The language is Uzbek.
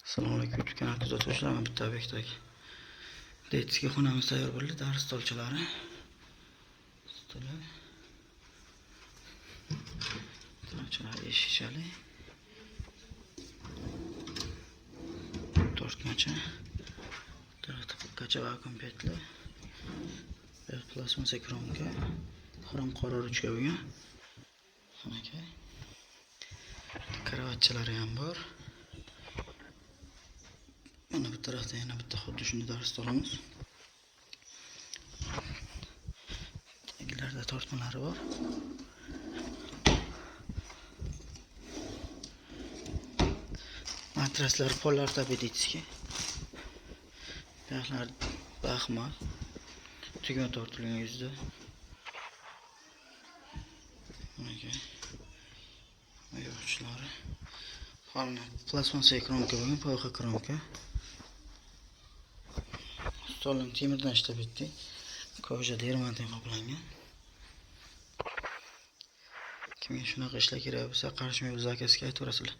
Assalomu alaykum, YouTube kanal kuzatuvchilari. Mana bitta obyektdagi детский xonamiz tayyor bo'ldi. Dars stolchalari. Stoli. Stolchalar eshikchali. Tortmacha. Tarafda kacha vakuum petli. Bir plastmassa kромка. Xrom qora ruchka bo'lgan. Xonaka. Karavotchalari ham bor. Mana bu tarafda yana bitta xuddi shunday dars stolimiz. Taglarida tortmalari bor. Matraslar pol ortopedический. Buyoqlar baxmal. Tugma tortilgan yuzda. Manaka. Oyoq uchlari. Polni plastmassa kромка bo'lgan, PVC kромка. Stolni temirdan ishlab bitdik. Koja dermantin qoplangan. Kimga shunaqa ishlar kerak bo'lsa, Qarshi mebel zakazga aytaverasizlar.